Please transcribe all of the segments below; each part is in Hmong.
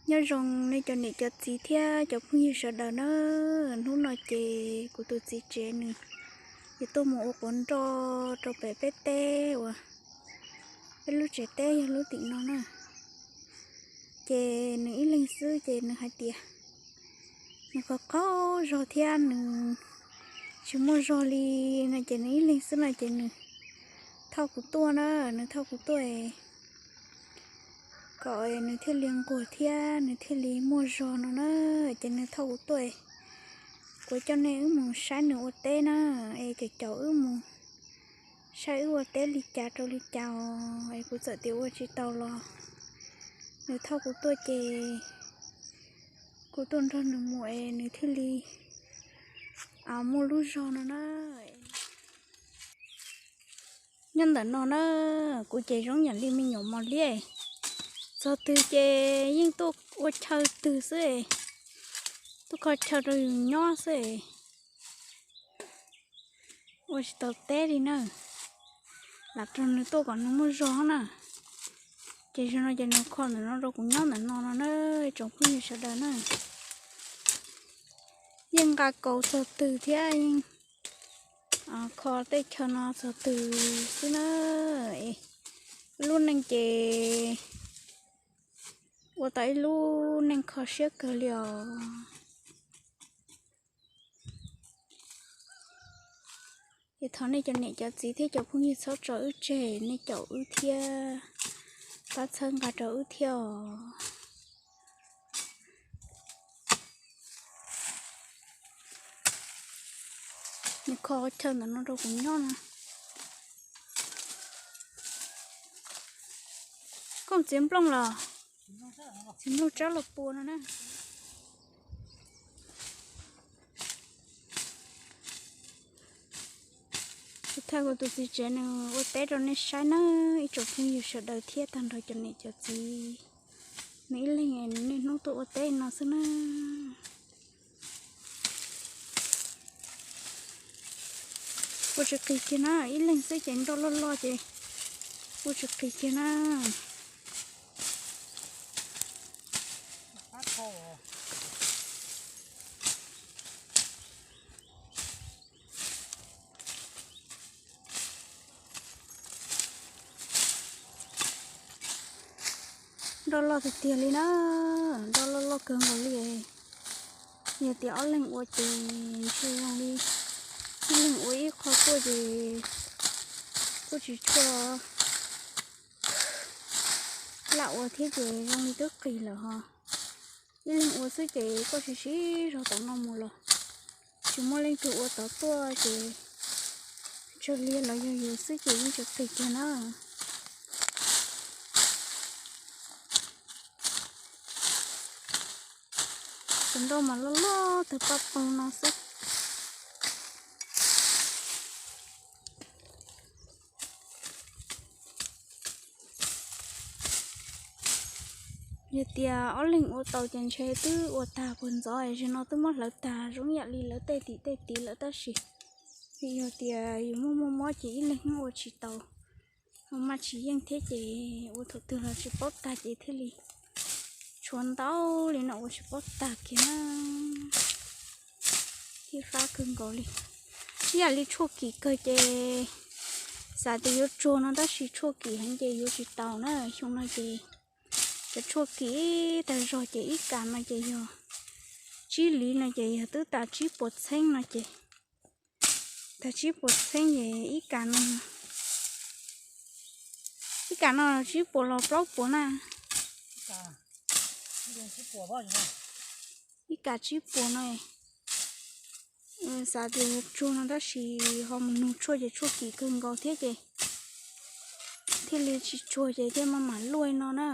Nyob zoo nej cov niam cov txiv thiab cov phooj ywg sawv daws na. Hnub no ces kuv tus txiv tsev nws yuav tuaj mus ua quav nroj rau pem peb teb uas peb lub tsev teb yog lub tim no na. Ces nws ib leeg xwb ces nws hais tias nws qhov qaug zog thiab nws tsis muaj zog li no ces nws ib leeg xwb no ces nws thauj kuv tuaj na, nws thauj kuv tuaj kom nws thiaj li nquag thiab nws thiaj li muaj zog no na. Ces nws thauj kuv tuaj, kuv coj nej wb mus saib nws ua teb na, es caum caum wb mus saib wb ua teb li cas rau li cas os, es kuv txawm tias ua tsis tau los nws thauj kuv tuaj ces kuv tuaj nrog nws mus es nws thiaj li muaj lub zog no na. Nyob ntawm no na, kuv ces zoo yam li me nyuam mos liab, txog twg ces yeej tuaj ua chaw twg xwb, tuaj kho chaw rau yus nyob xwb, ua tsis tau teb li na. Lam rau nws tuaj kom nws muaj zog na. Ces zaum no ces nws kho ntawm no rau kuv nyob ntawm no no na, tsoom phooj ywg sawv daws na. Yeej nqa kaus txog twg thiab yeej kho tej chaw no txog twg xwb na. Lub neej ces ua tau ib lub neej kho siab kawg li os. Es thov nej cov niam cov txiv thiab cov phooj ywg txhob tso wb tseg, nej caum wb thiab pab txhawb nqa rau wb thiab os. Nws kho chaw ntawm no rau kuv nyob no. Koj txiav nplooj los? Txiav nplooj tsab los pua no na. Kuv thaj kuv tus txiv tsev nws ua teb rau nej saib na, ib tsoom phooj ywg sawv daws thiab tag nrho cov niam cov txiv. Nws ib leeg niaj hnub tuaj ua teb no xwb na. Ua tsis qis kiag na, ib leeg xwb ces nroj loj loj ces ua tsis qis kiag na. Nroj loj tiag tiag li na, nroj loj loj kawg nkaus li. Yog tias ob leeg ua ces ntshe zoo li ib leeg ua ib qho tuaj ces kuj tsis tshua laj ua thiab ces zoo li twb qis lawm ho. Ib leeg ua xwb ces koj siv siv zog tom no mus los tsis muaj leej twg ua tod tuaj ces tsawg liag los yog yus xwb ces yeej tsis qis kiag na. Tus nroj mas loj loj tawg paj paug no xwb. Yog tias ob leeg ua tau ces ntshe twb ua tag puag ntxov, zaum no twb muab hlawv tag zoo yam li lawv tej tim tej tid lawm tab sis vim yog tias yus muaj muaj mob ces ib leeg ua tsis tau, maj tsis yeej thiab ces ua thaum twg los tsis paub tag ces thiaj li tshuav ntau li no ua tsis paub tag kiag na. Ib fab kawg nkaus li. Ib yam li tshuaj kim kawg ces xav tias yuav tsuag no tab sis tshuaj kim heev ces yuav tsis tau na. Xyoo no ces cov tshuaj kim tag zog ces ib kas no ces yog tsib liv no ces yog twb tas tsib puas txheeb no ces, tas tsib puas txheeb ces ib kas no, ib kas no tsib puas los plaub puas na. Ib kas tsib puas no. Xav tias yuav tsuag no tab sis ho mus nug tshuaj ces tshuaj kim kawg nkaus thiab ces thiaj li tsis tsuag ces thiaj maj mam luaj no na.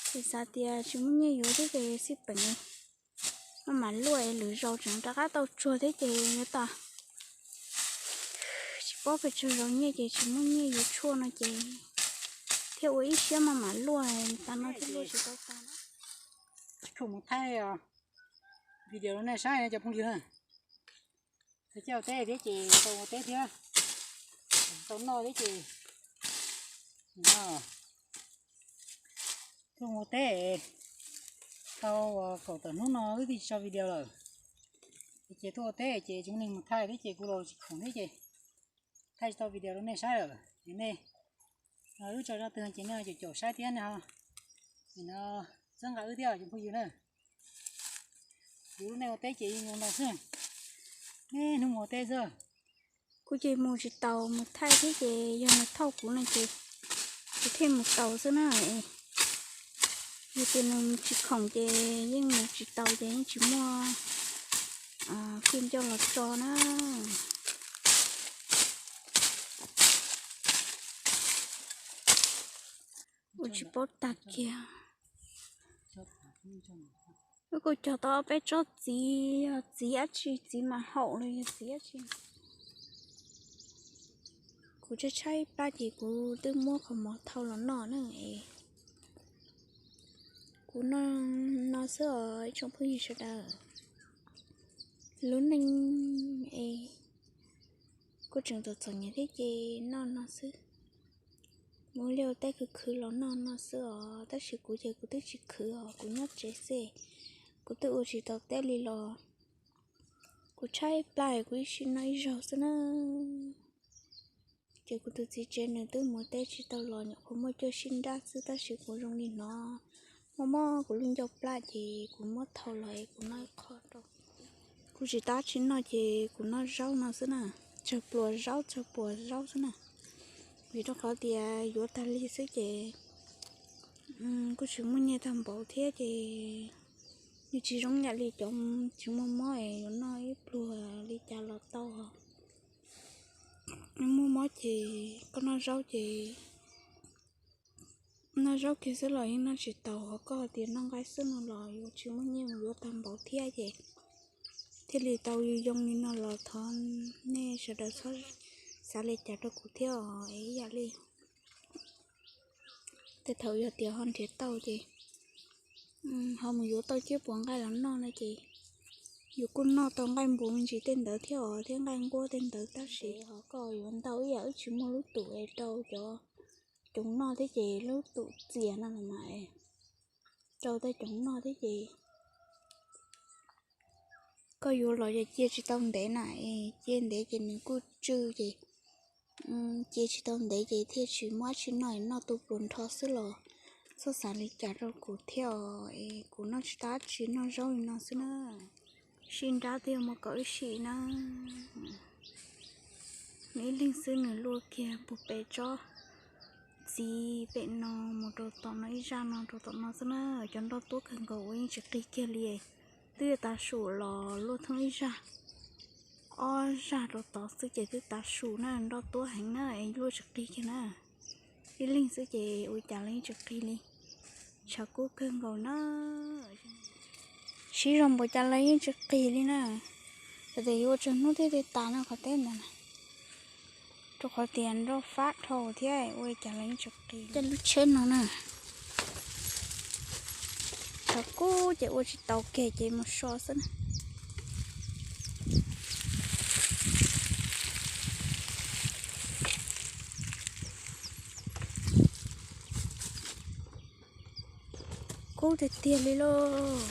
Ces xav tias tsis muaj nyiaj yuav thiab ces xij peem maj mam luaj es lwm zaus tseem rov qab tau tsuag thiab ces yuav tas. Tsis paub pes tsawg zaus nyiaj ces tsis muaj nyiaj yuav tshuaj no ces thiaj ua ib siab maj mam luaj, tas no thiaj luaj tsis tau tas. Thaij video rau nej saib cov phooj ywg, tau coj teb thiab ces tau ua teb thiab, tau noj thiab ces tuaj ua teb, Tau uas kaum tawm hnub no wb twb tsis tso video lawm, ces tuaj ua teb ces tsis muaj neeg mus thaij thiab ces kuv los tsis khoom thiab ces thaij tsis tau video rau nej saib lawm. Es nej, wb tso zaj twg ces nej caum caum saib thiab nej ho, nim no txhawb nqa wb thiab cov phooj ywg na. Kuv lub neej ua teb ces yeej zoo no xwb, niaj hnub mus ua teb xwb. Kuv ces mus tsis taus, mus thaij thiab ces yog nws thauj kuv no ces kuv thiaj mus taus xwb na. Yog tias nws tsis khoom ces yeej mus tsis taus ces yeej tsis muaj kij ncauj los tso na. Ua tsis paub tag kiag. Wb kuj cog tau ob peb tsob txiv, yog txiv dab tsi, txiv mas haum los yog txiv dab tsi. Kuv tshaib tshaib plab ces kuv twb muab qhov mov thau los noj na. Kuv noj no xwb os ib tsoom phooj ywg sawv daws. Lub neej es kuj tseem txom txom nyem thiab ces noj no xwb. Mus liaj ua teb khwv khwv los noj no xwb os, tab sis kuv ces kuv twb tsis khwv os, kuv nyob tsev xwb, kuv twb ua tsis tau teb li los kuv tshaib plab kuv ib sij noj ib zaug xwb na. Ces kuv tus txiv tsev nws twb mus teb tsis tau los nyuam qhuav muaj cuab sib nrab xwb, tab sis kuv zoo li no mob mob kuv lub ncauj plab ces kuv muab thau los es kuv noj ib qho rau. Kuv tsis tab tsis noj ces kuv noj zaub no xwb na, tsawg pluas zaub tsawg pluas zaub xwb na. Vim rau qhov tias yuav tag li xwb ces kuj tsis muaj nyiaj tag npaum thiab ces nws tsis zoo yam li cov tsis muaj mob es yuav noj ib pluag li cas los tau. Muaj mob ces koj noj zaub ces noj zaub kiag xwb los yeej noj tsis taus, ho koj tias noj nqaij xwb no los yuav tsis muaj nyiaj mus yuav tag npaum thiab ces thiaj li tau yoo li no los thov nej sawv daws txhob xav li cas rau kuv thiab os. Es ib yam li tej thaum yog tias ho nrhiav tau ces ho mus yuav tau ciaj puas nqaij los noj no ces yus kuj noj tau nqaij npua me ntsis tej ntawd thiab os, thiab nqaij nquab tej ntawd, tab sis ho koj yuav ntau ib yam wb tsis muaj lub tum es rau cov coov noj thiab ces lub tum txias no los mas rau tej coov noj thiab ces koj yuav los yog cia tsis tau ntev na, es cia ntev ces nws kuj tsw ces cia tsis tau ntev ces thiaj tsis muaj dab tsi noj, noj tu pluas nrho xwb los txhob xav li cas rau kuv thiab os, es kuv noj tsis tau dab tsi, noj zaub li no xwb na. Sib nrab twb yog muaj kaum ib sim na. Nws ib leeg xwb nws luaj kiag puag pem tsob txiv pem no mus rau tom no ib zaj no rau tom no xwb na. Cov nroj tuab kawg nkaus ua yeej tsis qig kiag li. Twb yuav tav su los luaj thoob ib zaj ob zaj rau tod xwb ces twb tav su na, nroj tuab heev na es luaj tsis qig kiag na. Ib leeg xwb ces ua cas los yeej tsis qig li. Tshav kub kawg nkaus na. Siv zog npaum cas los yeej tsis qig li na. Yog tias yuav ua tsawg hnub thiab thiaj tas no qhov teb ntawd na. Rau qhov tias nroj fab dhau thiab ua cas los yeej tsis qig. Tej lub tsheb no na, tshav kub ces ua tsis tau kiag ces mus so xwb na. Kub tiag tiag li lauj.